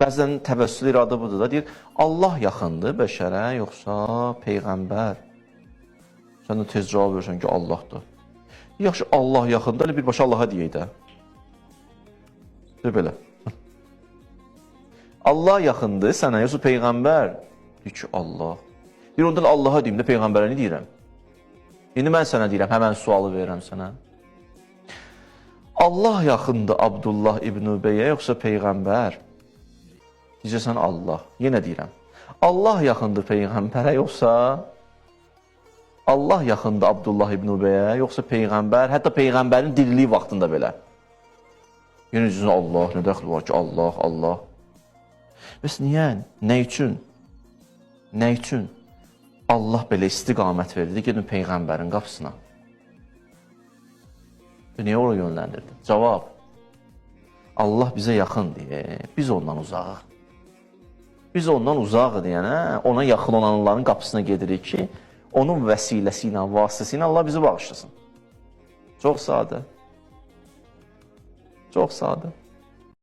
Bəzən təvəssül iradə budur da, deyir, Allah yaxındır bəşərə, yoxsa Peyğəmbər? Sən də tez cavab verirsən ki, Allahdır. Yaxşı, Allah yaxındır, elə birbaşa Allaha deyək də. Deyir belə. Allah yaxındır sənə, yoxsa Peyğəmbər? Deyir ki, Allah. Deyir, ondan Allaha deyim də, Peyğəmbərə nə deyirəm? İndi mən sənə deyirəm, həmən sualı verirəm sənə. Allah yaxındır Abdullah İbn Übəyə, yoxsa Peyğəmbər? Deyəcəksən Allah. Yenə deyirəm. Allah yaxındır Peyğəmbərə, yoxsa Allah yaxındır Abdullah İbn Übəyə, yoxsa Peyğəmbər, hətta Peyğəmbərin diriliyi vaxtında belə. Yenə deyirsən Allah, nə dəxli var ki, Allah, Allah. Bəs niyə? Nə üçün? Nə üçün? Allah belə istiqamət verdi, gedin Peyğəmbərin qapısına. Niyə ora yönləndirdi? Cavab. Allah bizə yaxın deyə, biz ondan uzağıq. Biz ondan uzağıq deyənə, ona yaxın olanların qapısına gedirik ki, onun vəsiləsi ilə, vasitəsi ilə Allah bizi bağışlasın. Çox sadə. Çox sadə.